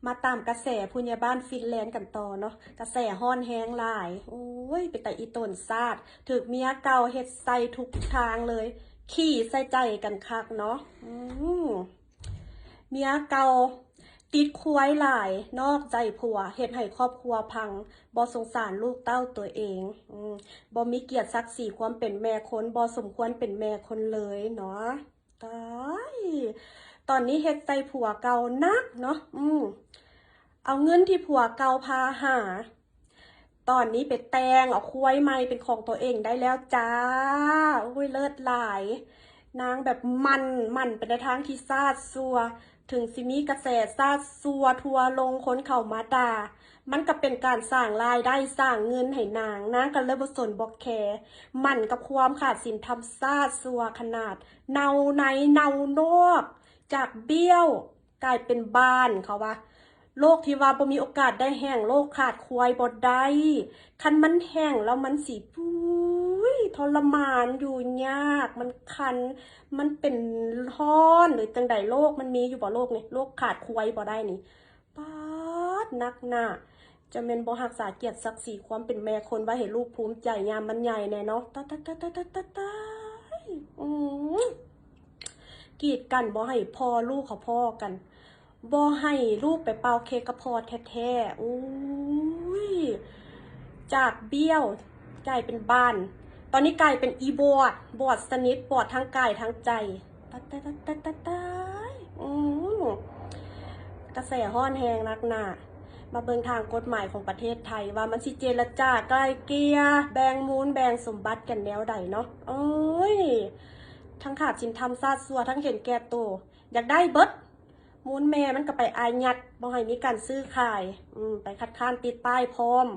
ມາຕາມກະແສຜູ້ໃຫຍ່ບ້ານຟິນແລນກັນຕໍ່ເນາະ. ກະແສຮ້ອນແຮງຫຼາຍ. ໂອ້ຍ ເປັນຕາອີ່ຕົນຊາດ. ຖືກເມຍເກົ່າເຮັດໃສ່ທຸກທາງເລີຍ. ຂີ້ໃສ່ໃຈກັນຄັກເນາະ. ອືມ ເມຍເກົ່າຕິດຄວາຍຫຼາຍ, ນອກໃຈຜົວ, ເຮັດໃຫ້ຄອບຄົວພັງ. ບໍ່ສົງສານລູກເຕົ້າຕົວເອງ. ອືມ ບໍ່ມີກຽດສັກສີຄວາມເປັນແມ່ຄົນ, ບໍ່ສົມຄວນເປັນແມ່ຄົນເລີຍເນາະ. ຕາຍ ຕອນນີ້ເຮັດໃສ່ຜົວເກົ່າໜັກເນາະ. ອືມ ເອົາເງິນທີ່ຜົວເກົ່າພາຫາ ຕອນນີ້ໄປແຕ່ງເອົາຄວາຍໃໝ່ເປັນຂອງຕົວເອງໄດ້ແລ້ວຈ້າ. ໂອ້ຍ ເລີດຫຼາຍ. ນາງແບບໝັ່ນ, ໝັ່ນໄປໃນທາງທີ່ຊາດຊົ່ວ. ເຖິງຊິມີກະແສຊາດຊົ່ວທົ່ວລົງ, ຄົນເຂົ້າມາດ່າ, ມັນກໍເປັນການສ້າງລາຍໄດ້, ສ້າງເງິນໃຫ້ນາງ. ນາງກໍເລີຍບໍ່ສົນບໍ່ແຄ, ໝັ່ນກັບຄວາມຂາດສິນທຳຊາດຊົ່ວຂະໜາດ. ເນົ່າໃນເນົ່ານອກ, ຈາກບ້ຽວກາຍເປັນບ້ານ. ເຂົາວ່າ ໂລກທີ່ວ່າບໍ່ມີໂອກາດໄດ້ແຫ້ງ, ໂລກຂາດຄວາຍບໍ່ໄດ້. ຄັນມັນແຫ້ງແລ້ວມັນຊິ ໂອ້ຍ ທໍລະມານ, ຢູ່ຍາກ, ມັນຄັນ, ມັນເປັນຮ້ອນ ຫຼື ຈັ່ງໃດ. ໂລກມັນມີຢູ່ບໍ່ ໂລກນີ້? ໂລກຂາດຄວາຍບໍ່ໄດ້ນີ້. ປາດ ໜັກໜ້າ. ຈະແມ່ນບໍ່ຮັກສາກຽດສັກສີຄວາມເປັນແມ່ຄົນໄວ້ໃຫ້ລູກພູມໃຈຍາມມັນໃຫຍ່ແດ່ເນາະ. ຕາຍ ຕາຍ ຕາຍ ຕາຍ ຕາຍ. ອືມ ກີດກັນບໍ່ໃຫ້ພໍ່ລູກເຂົາພໍ້ກັນ, ບໍ່ໃຫ້ລູກໄປເປົ່າເຄ້ກກັບພໍ່ແທ້ໆ. ໂອ້ຍ ຈາກບ້ຽວກາຍເປັນບ້ານ, ຕອນນີ້ກາຍເປັນອີບອດ, ບອດສະໜິດ, ບອດທັງກາຍທັງໃຈ. ຕາຍ ຕາຍ ຕາຍ ຕາຍ ຕາຍ. ອືມ ກະແສຮ້ອນແຮງໜັກໜ້າ. ມາເບິ່ງທາງກົດໝາຍຂອງປະເທດໄທ ວ່າມັນຊິເຈລະຈາໄກ່ເກ່ຍ ແບ່ງມູນແບ່ງສົມບັດກັນແນວໃດເນາະ. ໂອ້ຍ ທັງຂາດສິນທຳຊາດຊົ່ວ, ທັງເຫັນແກ່ໂຕ, ຢາກໄດ້ເບິດ. ມູນແມ່ມັນກໍໄປອາຍັດ, ບໍ່ໃຫ້ມີການຊື້ຂາຍ. ອືມ ໄປຄັດຄ້ານຕິດປ້າຍພ້ອມ,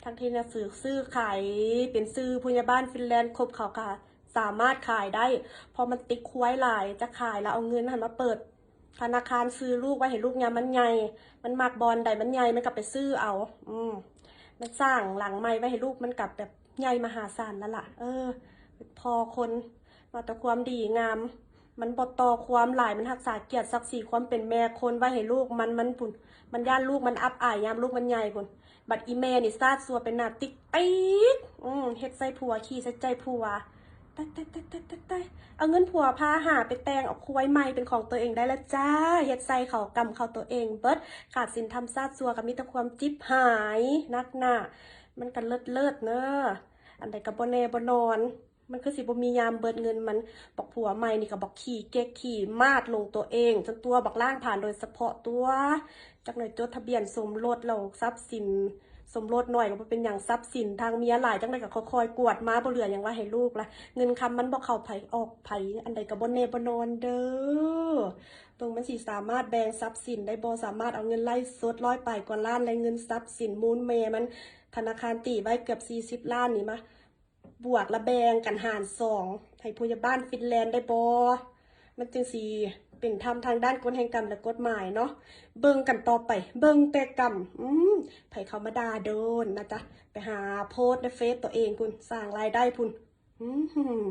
ທັງທີ່ໜັງສືຊື້ຂາຍເປັນຊື່ຜູ້ໃຫຍ່ບ້ານຟິນແລນຄົບ, ເຂົາກໍສາມາດຂາຍໄດ້, ເພາະມັນຕິດຄວາຍຫຼາຍ. ຈະຂາຍແລ້ວເອົາເງິນຫັ້ນມາເປີດ ທະນາຄານຊື້ລູກໄວ້ໃຫ້ລູກຍາມມັນໃຫຍ່. ມັນມັກບ່ອນໃດມັນໃຫຍ່ ມັນກໍໄປຊື້ເອົາ. ອືມ ມັນສ້າງຫຼັງໃໝ່ໄວ້ໃຫ້ລູກ, ມັນກໍແບບໃຫຍ່ມະຫາສານແລ້ວລະ. ເອີ ພໍຄົນວ່າແຕ່ຄວາມດີງາມ, ມັນບໍ່ຕໍ່ຄວາມຫຼາຍ, ມັນຮັກສາກຽດສັກສີຄວາມເປັນແມ່ຄົນໄວ້ໃຫ້ລູກມັນ, ມັນພຸ້ນ, ມັນຢ້ານລູກມັນອັບອາຍຍາມລູກມັນໃຫຍ່ພຸ້ນ. ບັດອີແມ່ນີ້ຊາດຊົ່ວເປັນໜ້າຕິກ ອືມ ເຮັດໃສ່ຜົວ, ຂີ້ໃສ່ໃຈຜົວ. ຕາຍ ຕາຍ ຕາຍ ຕາຍ ຕາຍ ຕາຍ. ເອົາເງິນຜົວພາຫາໄປແຕ່ງເອົາຄວາຍໃໝ່ເປັນຂອງຕົວເອງໄດ້ລະຈ້າ. ເຮັດໃສ່ເຂົາກຳເຂົ້າຕົວເອງເບິດ, ຂາດສິນທຳຊາດຊົ່ວ, ກໍມີແຕ່ຄວາມຈິບຫາຍໜັກໜ້າ. ມັນກໍເລີດໆເນີ, ອັນໃດກໍບໍ່ແນ່ບໍ່ນອນ. ມັນຄືຊິບໍ່ມີຍາມເບີດເງິນມັນ. ບັກຜົວໃໝ່ນີ້ກໍບັກຂີ້ເກັກຂີ້ມາດລົງຕົວເອງ, ຈົນຕົວບັກລ້າງຜານໂດຍສະເພາະຕົວ. ຈັກໜ່ອຍຈົດທະບຽນສົມລົດແລ້ວ, ຊັບສິນສົມລົດໜ້ອຍກໍບໍ່ເປັນຫຍັງ, ຊັບສິນທາງເມຍຫຼາຍ, ຈັກໜ່ອຍກໍຄ່ອຍໆກວດມາ, ບໍ່ເຫຼືອຫຍັງໄວ້ໃຫ້ລູກລະ. ເງິນຄຳມັນບໍ່ເຂົ້າໃຜອອກໃຜ, ອັນໃດກໍບໍ່ແນ່ບໍ່ນອນເດີ້. ເບິ່ງມັນຊິສາມາດແບ່ງຊັບສິນໄດ້ບໍ່, ສາມາດເອົາເງິນໄລ່ສົດຮ້ອຍປາຍກວ່າລ້ານ ແລະ ເງິນຊັບສິນມູນແມ່ມັນ, ທະນາຄານຕີໄວ້ເກືອບສີ່ສິບລ້ານນີ້ມາ ບວກລະແບ່ງກັນຫານສອງໃຫ້ຜູ້ໃຫຍ່ບ້ານຟິນແລນໄດ້ບໍ່? ມັນຈຶ່ງຊິເປັນທຳທາງດ້ານກົດແຫ່ງກຳ ແລະ ກົດໝາຍເນາະ. ເບິ່ງກັນຕໍ່ໄປ, ເບິ່ງແຕ່ກຳ. ອືມ ໃຜເຂົ້າມາດ່າໂດນນະຈະ ໄປຫາໂພສໃນເຟສຕົວເອງພຸ້ນ, ສ້າງລາຍໄດ້ພຸ້ນ. ອືມ